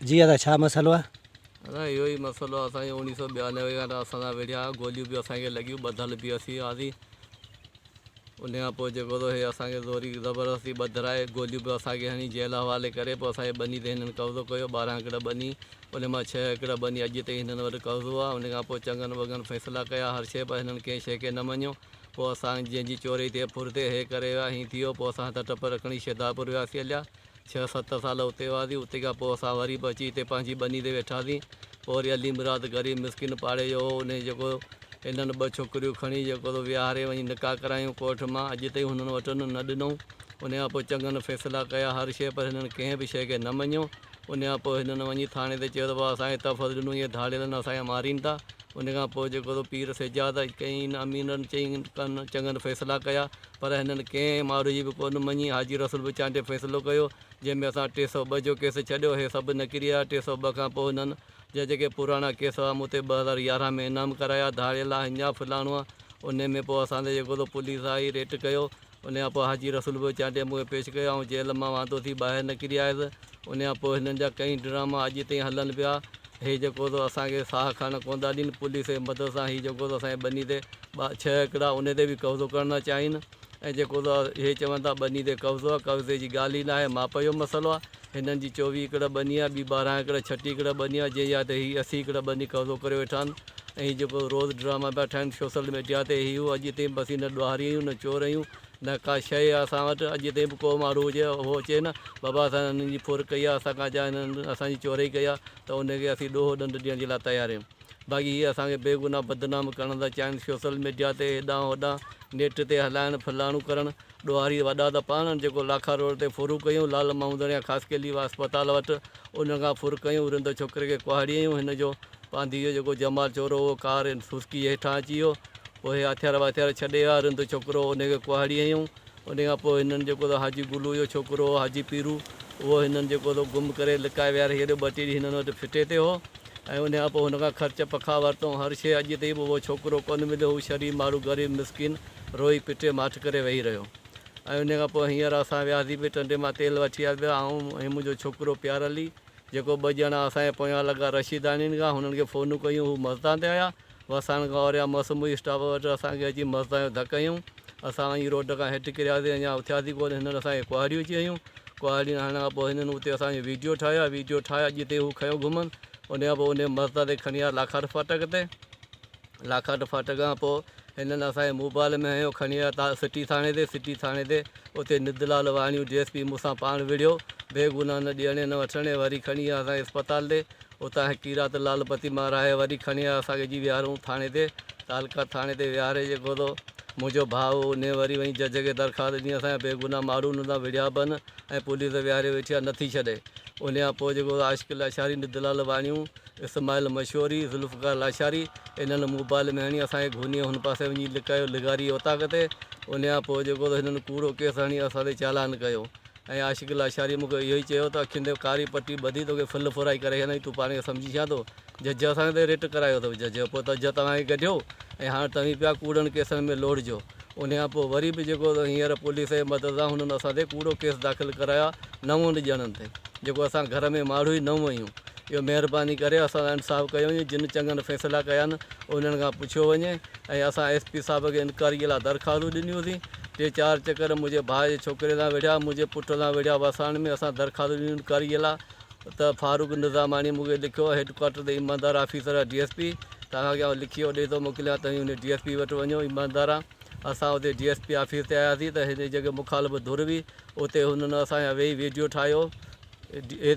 جي ادا ڇا مسئلو آ؟ ادا اهو ئي مسئلو آ اسان جو اوڻيهه سو 92 کان اسان سان وڙهيا گوليون به اسان کي لڳيون ٻڌل به اسين هئاسين ان کان پوء جيڪو سو هي اسان کي زوري زبردستي ٻڌرائي گوليون به اسان کي هڻي جيل حوالي ڪري پوء اسان جي ٻني تي هنن قبضو ڪيو 12 ايڪڙ ٻني ان مان 6 ايڪڙ ٻني اڄ تائين هنن وٽ قبضو آ ان کان پوء چڱن وڳن فيصلا ڪيا هر شيء پر هنن ڪنهن شيء کي نه مڃيو پوء اسان جنهن جي چوري ٿئي ڦر ٿئي هي ڪري ويا هين ٿي ويو پوء اسان هٿ ٽپ رکڻي شهدادپور وياسين هليا ڇهه ست سال اتي هئاسين، اتي کان پوء اسان وري به اچي هتي پنهنجي ٻني تي ويٺاسين. پوء وري علي مراد غريب مسڪين پاڙي جو هو، انهي جيڪو هنن ٻه ڇوڪريون کڻي جيڪو سو ويهاري وڃي نڪاح ڪرايون ڪورٽ مان، اڄ تائين هنن وٽن نه ڏنئون. انهي کان پوء چڱن فيصلا ڪيا هر شيء پر هنن ڪنهن به شيء کي نه مڃيو. انهي کان پوء هنن وڃي ٿاڻي تي چيو ته بابا اسان کي تحفظ ڏنو اهي ڌاڙيلن اسان کي مارين ٿا. انهي کان پوء جيڪو سو پير سجاد ڪئين اميرن چئين ڪن چڱن فيصلا ڪيا. پر هنن ڪنهن ماڻهو جي به ڪونه مڃي. حاجي رسول به چانڊيي فيصلو ڪيو، جنهن ۾ اسان 302 جو ڪيس ڇڏيو. هي سڀ نڪري آيا. 302 کان پوء هنن جا جيڪي پراڻا ڪيس هئا، مون تي 2011 ۾ انعام ڪرايا، ڌاڙيل آ، هڃا فلاڻو آ. انهي ۾ پوء اسان تي جيڪو سو پوليس آئي، ريٽ ڪيو. انهي کان پوء حاجي رسول به چانڊيي مون کي پيش ڪيو. آئون جيل مان واندو ٿي ٻاهر نڪري آيس. انهي کان پوء هنن جا ڪئين ڊراما اڄ تائين هلن پيا. هي جيڪو سو اسان کي ساهه کڻڻ ڪونه ٿا ڏين. پوليس جي مدد سان هي جيڪو سو اسان جي ٻني تي ٻه ڇهه ايڪڙا انهي تي به قبضو ڪرڻ ٿا چاهين ۽ جيڪو ته اهي چون ٿا ٻني تي قبضو آهي قبضي جي ڳالهه ئي ناهي ماپ جو مسئلو آهي هنن جي 24 ايڪڙ ٻني آهي ٻي 12 ايڪڙ 36 ايڪڙ ٻني آهي جنهن جا تي هي 80 ايڪڙ ٻني قبضو ڪريو ويٺا آهن ۽ هي جيڪو روز ڊراما پيا ٺاهين سوشل ميڊيا تي هي هو اڄ تائين به اسين نه ڏوهاري آهيون نه چور آهيون نه ڪا شيء آهي اسان وٽ اڄ تائين به ڪو ماڻهو هجي اهو چئي نه بابا اسان هنن جي ڦر ڪئي آهي اسان کان جا هنن اسان جي چوري ڪئي آهي ته ان کي اسين ڏوهه ڏنڊ ڏيڻ جي لاء تيار آهيون. باقي هي اسان کي بيگناهه بدنام ڪرڻ ٿا چاهين سوشل ميڊيا تي هيڏانهن هوڏانهن نيٽ تي هلائڻ فلاڻو ڪرڻ ڏوهاري وڏا ته پاڻ آهن جيڪو لاکا روڊ تي ڦرون ڪيون لال محمدڻيا خاصخيلي اسپتال وٽ ان کان ڦر ڪيون رند ڇوڪري کي ڪهاڙي هنيون هن جو پانڌي جو جيڪو جمال چورو اهو ڪار سسڪي هيٺان اچي ويو پوء هي هٿيار وٿيار ڇڏي ويا رند ڇوڪرو ان کي ڪهاڙي هنيون انهيء کان پوء هنن جيڪو ته حاجي گلوء جو ڇوڪرو هو، حاجي پيرو، اهو هنن جيڪو ته گم ڪري لڪائي ويهاري ڇڏيو. ٻه ٽي ڏينهن هنن وٽ ڦٽي تي هو ۽ انهيء کان پوء هن کان خرچ پکا ورتائون. هر شيء اڄ تائين به اهو ڇوڪرو ڪونه مليو. هو شريف ماڻهو، غريب مسڪين، روئي پٽي ماٺ ڪري ويهي رهيو. ۽ انهيء کان پوء هينئر اسان وياسين به ٽنڊي مان تيل وٺي آيس به آئون ۽ منهنجو ڇوڪرو پيار علي، جيڪو ٻه ڄڻا اسان جي پويان لڳا رشيداڻين کان هنن کي فونون ڪيون، هو مزدان تي آيا. وساڻ کان اوريان موسموئي اسٽاپ وٽ اسان کي اچي مزدان جو ڌڪ هنيائون. اسان وڃي روڊ کان هيٺ ڪرياسين، اڃا اٿياسين ڪونه، هنن اسان کي ڪهاڙيون اچي هنيون. ڪهاڙين هڻڻ کان پوء هنن اتي اسان جو ويڊيو ٺاهيو ۽ ويڊيو ٺاهي اڄ تائين هو کنيو گهمن. ان کان پوء انهيء مزدا تي کڻي آيا لاکاٽ ڦاٽڪ تي. لاکاٽ ڦاٽڪ کان پوء هنن اسان کي موبائل ۾ هنيو، کڻي آيا سٽي ٿاڻي تي. سٽي ٿاڻي تي اتي ندلال واڻيو ڊي ايس پي مون سان پاڻ وڙهيو. بيگناهه نه ڏيڻي نه وٺڻي وري کڻي آيا اسان کي اسپتال تي. اتان هڪ ئي رات لال بتي مان رهائي وري کڻي آيا اسان کي جي ويهاريون ٿاڻي تي تعلقه ٿاڻي تي ويهاري جيڪو تو منهنجو ڀاء هو انهي وري وڃي جج کي درخواست ڏني اسان جا بيگناهه ماڻهو انهن سان وڙهيا به آهن ۽ پوليس ويهاري ويٺي آهي نٿي ڇڏي انهي کان پوء جيڪو عاشق لاشاري ندلال واڻيون اسماعيل مشوري ذوالفقار لاشاري انهن موبائل ۾ هڻي اسان کي گهوني هن پاسي وڃي لڪايو لغاري اوطاق تي انهي کان پوء جيڪو هنن ڪوڙو ڪيس هڻي اسان تي چالان ڪيو. ۽ عاشق لاشاريء مون کي اهو ئي چيو ته اکين تي ڪاري پٽي ٻڌي توکي ڦل ڦرائي ڪري ڇڏيائين، تون پاڻ کي سمجهين ڇا ٿو؟ جج اسان تي رٽ ڪرايو اٿو. جج پوء ته جج توهان کي ڪڍيو ۽ هاڻ توهين پيا ڪوڙن ڪيسن ۾ لوڙهجو. انهيء کان پوء وري به جيڪو هينئر پوليس جي مدد سان هنن اسان تي ڪوڙو ڪيس داخل ڪرايو آهي نون ڄڻن تي، جيڪو اسان گهر ۾ ماڙهو ئي نون آهيون. اهو مهرباني ڪري اسان سان انصاف ڪيو وڃي، جن چڱن فيصلا ڪيا آهن، انهن کان پڇيو وڃي. ۽ اسان ايس پي صاحب کي انڪوائريء لاء درخواستون ڏنيونسين. ٽي چار چڪر منهنجي ڀاء جي ڇوڪري سان وڙهيا، منهنجي پٽ سان وڙهيا وساڻ ۾ اسان درخواستون ڏنيون انڪوائريء لاء ته فاروق نظاماڻي مون کي لکيو هيڊ ڪوارٽر تي ايماندار آفيسر آهي ڊي ايس پي توهان کي آئون لکي هوڏي ٿو موڪليان توهين ان ڊي ايس پي وٽ وڃو ايماندار آهي. اسان اتي ڊي ايس پي آفيس تي آياسين ته هن جيڪي مخالف ڌر هئي اتي هنن اسان جا ويهي ويڊيو ٺاهيو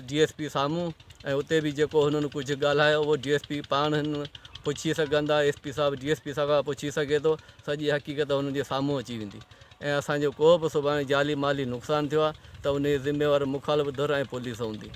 ڊي ايس پي سامهون ۽ اتي به جيڪو هنن ڪجهه ڳالهايو اهو ڊي ايس پي پاڻ هن پڇي سگهندا ايس پي صاحب ڊي ايس پي صاحب کان پڇي سگهي ٿو سڄي حقيقت هنن جي سامهون اچي ويندي ۽ اسان جو ڪو به سڀاڻي جعلي مالي نقصان ٿيو آهي ته ان جي ذميوار مخالف ڌر ۽ پوليس هوندي.